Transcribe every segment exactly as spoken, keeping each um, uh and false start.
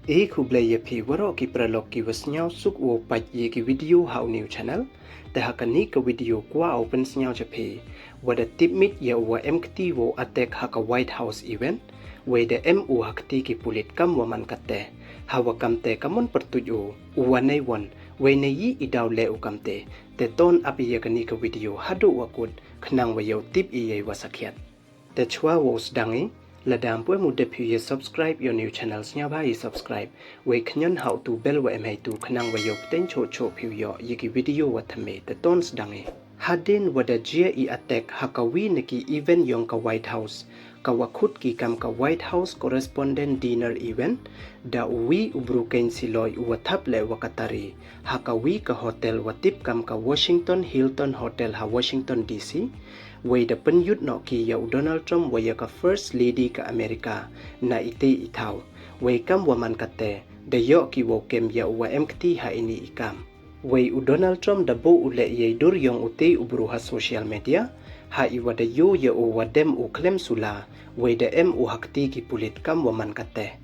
E khublei ya phi waroh ki paralok ki wa sniawsuk wow pait ya ki video ha u new channel. Te ha kani ka video kwah u pynsniaw cha phi, wa da tipmit ya u wa em kti wow attack ha ka White House event, wei da em u ha kti ki pulit kam wa man kate. Ha wa kamte ka mon pyrtuit u, u wa nei won, wei nei yi i daw leh u kamte. Te ton ap ya kani ka video haduh wa kut, khnang wa yow tip i ya i wa sakhiat. Te chwa wow sdang i, lada ym pu em u dep phi u ya subscribe ya u new channel, sniawbha i subscribe, wei khñion ha u tu bell wa em heitu khnang wa yow pteng choh choh phi u yoh ya ki video wa thymme. Te ton sdang i. Hadien wa da jia i attack ha ka wi na ki event yong ka White House, ka wa khut ki kam ka White House Correspondent Dinner Event, da u wi u bru keiñ siloi u wa thap leh wa ka tari ha ka wi ka hotel wa tip kam ka Washington Hilton Hotel ha Washington D C. Wei da pynyut noh ki ya u Donald Trump wa ya ka First Lady ka America na ite i thaw. Wei kam wa man kate, da yoh ki wow kem ya u wa em kti ha ini i kam. Wei u Donald Trump da buh u leh ya i dur yong ute u bru ha social media, ha i wa da yoh ya u wa dem u khlem sula, wei da em u ha kti ki pulit kam wa man kate.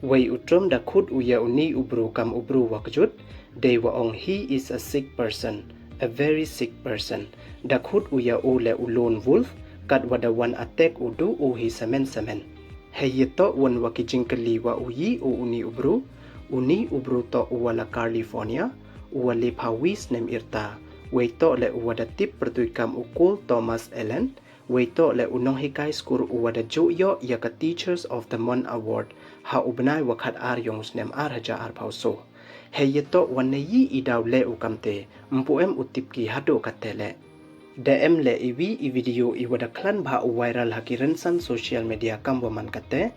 Wei u Trump da khut u ya uni u bru kam u bru wa kjut, dei wa ong, "He is a sick person, a very sick person." Da khut u ya u leh u lone wolf, kat wa da wan attack u du u hi samen samen. Hei ya toh wan wa ki jingkylli wa u yi u uni u bru, uni u bru toh u wa la California, u wa le phaw wi snem yrta, wei toh leh u wa da tip pyrtuit kam u Cole Thomas Allen, wei toh leh u nonghikai skur u wa da juh yoh ya ka Teachers of the Month Award ha u bnai wa khat ar yong u snem ar hajar ar phaw so. Hei ya toh wan nei yi i daw leh u kamte, ym pu em u tip ki haduh kate leh. Da em leh i wi i video i wa da khlan bha u viral ha ki rynsan social media kam wa man kate.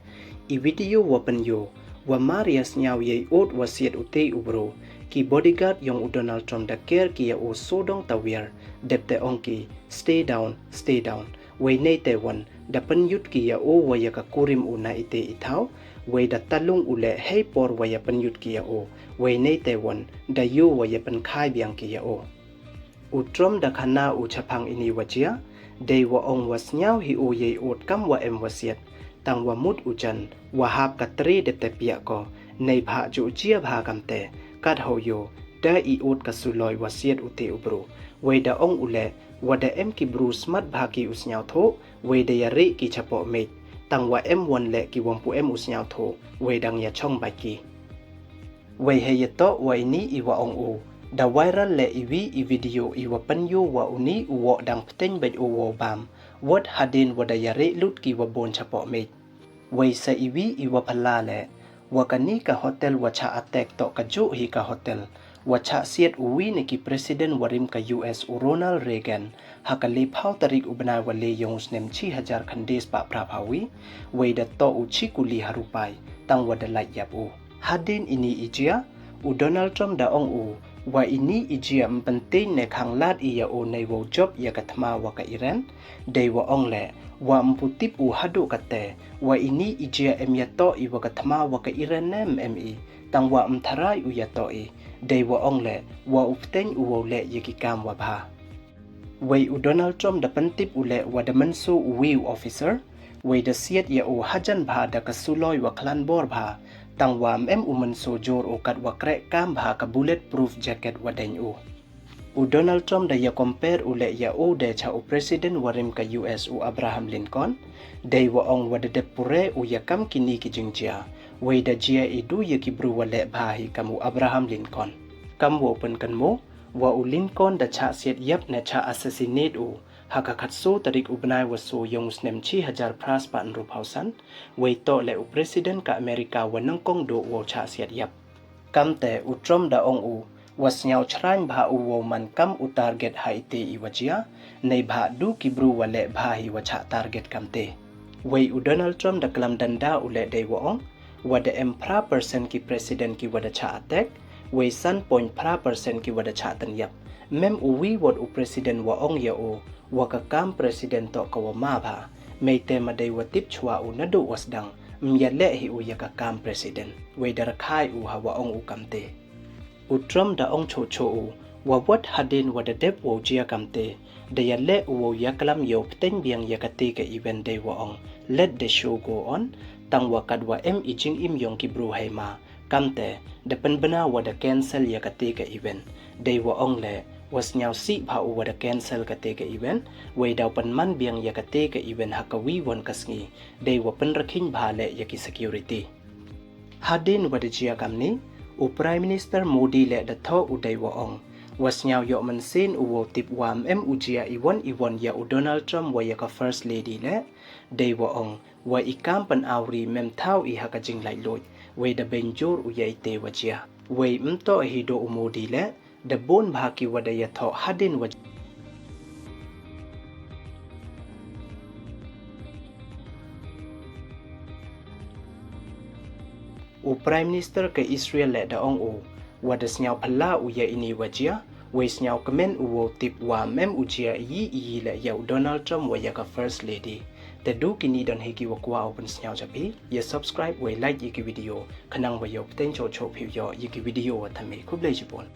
I video wa pynyoh, wa mar ya sniaw ya i ot wa siat ute u bru, ki bodyguard yong u Donald Trump da ker ki ya u sodong tawiar, dep te ong ki, "Stay down, stay down." Wei nei te wan, da pynyut ki ya u wa ya ka kurim u na ite i thaw, wei da talung u leh hei por wa ya pynyut ki ya u, wei nei te wan, da yoh wa ya pynkhai biang ki ya u. U Trump da khana u chaphang ini wa jia, dei wa ong wa sniaw hi u ya i ot kam wa em wa siat, tang wa mut u jan, wa hap ka tre de te piah ko, nei bha ju jia bha kamte, kat ho yoh, da i ot ka suloi wa siat ute u bru. Wei da ong u leh, wa da em ki bru smat bha ki u sniawthuh, wei da ya reh ki chapoh mej, tang wa em wan leh ki wa ym pu em u sniawthuh, wei dang ya chong bait ki. Wei hei ya toh wa ini i wa ong u, da viral leh i wi i video i wa pynyoh wa uni u woh dang pteng bait u wow bam, wat hadien wa da ya reh lut ki wa bun chapoh mej. Wei sa i wi i wa phylla leh, wa kani ka hotel wa chah attack toh ka juh hi ka hotel wa chah siat u wi na ki president wa rim ka U S u Ronald Reagan, ha ka le phaw tarik u bnai wa le yong u snem chi hajar khyndai spah phra phaw wi, wei da toh u chi kuli ha rupai, tang wa da lait yap u. Hadien ini i jia, u Donald Trump da ong u, wa ini i jia ym pynten ne khang lad i ya u nei wow jop ya ka thma wa ka Iran, dei wa ong leh, wa ym pu tip u haduh kate, wa ini i jia em ya toh i wa ka thma wa ka Iran ne em em i, tang wa ym tharai u ya toh i, dei wa ong leh, wa u pteng u wow leh ya ki kam wa bha. Wei u Donald Trump da pyntip u leh wa da mynsaw u wi u officer, wei da siat ya u hajan bha da ka suloi wa khlan bor bha, tang wa ym em u mynsaw jur u kat wa kreh kam bha ka bulletproof jacket wa deng u. U Donald Trump da ya compare u leh ya u de cha u president wa rim ka U S u Abraham Lincoln, dei wa ong wa da dep pure u ya kam kini ki jingjia, wei da jia i du ya ki bru wa leh bha hi kam u Abraham Lincoln. Kam wow pynkynmaw, wa u Lincoln da chah siat yap ne chah assassinate u, ha ka khatsaw tarik u bnai wa saw yong u snem chi hajar phra spah ynru phaw san, wei toh leh u president ka America wa nyngkong duh wow chah siat yap. Kamte u Trump da ong u, wa sniaw chrain bha u wow man kam u target ha ite i wa jia, nei bha du ki bru wa leh bha hi wa chah target kamte. Wei u Donald Trump da klam danda u leh dei wa ong, wa da em phra percent ki president ki wa da chah attack, wei san point phra percent ki wa da chah tynyap. Ym em u wi wat u president wa ong ya u, wa ka kam president toh ka wa ma bha. Mei te ma dei wa tip chwa u naduh wa sdang, ym ya leh hi u ya ka kam president. Wei da rkhai u ha wa ong u kamte. U Trump da ong choh choh u, wa wat hadien wa da dep wow jia kamte, da ya leh u wow ya klam yow pteng biang ya kate ka event dei wa ong, "Let the show go on," tang wa kat wa em i jingim yong ki bru hei ma, Kamte, da pynbna wa da cancel ya kate ka event. Dei wa ong le, wa sniaw sih bha u wa da cancel kate ka event, wei daw pynman biang ya kate ka event ha ka wi won ka sngi, dei wa pynrakhiñ bha le ya ki security. Hadien wa da jia kamni, u Prime Minister Modi le da thoh u dei wa ong, wa sniaw yoh mynsiem u wow tip wa ym em u jia iwon iwon ya u Donald Trump wa ya ka First Lady le, dei wa ong, wa i kam pynawri ym em thaw i ha ka jinglaitluid, wei da beiñ jur u ya ite wa jia. Wei ym toh hi do u Modi le, da bun bha ki wa da ya thoh hadien wa U Prime Minister ka Israel le da ong u, wa da sniaw phylla u ya ini wa jia, wei sniaw kmen u wow tip wa ym em u jia iyi iyi le ya u Donald Trump wa ya ka First Lady. Te du kini don hi ki wa kwah u pynsniaw cha phi, ya subscribe wei like ya ki video, khnang wa yow pteng choh choh phi u yoh ya ki video wa thymme. Khublei chibun.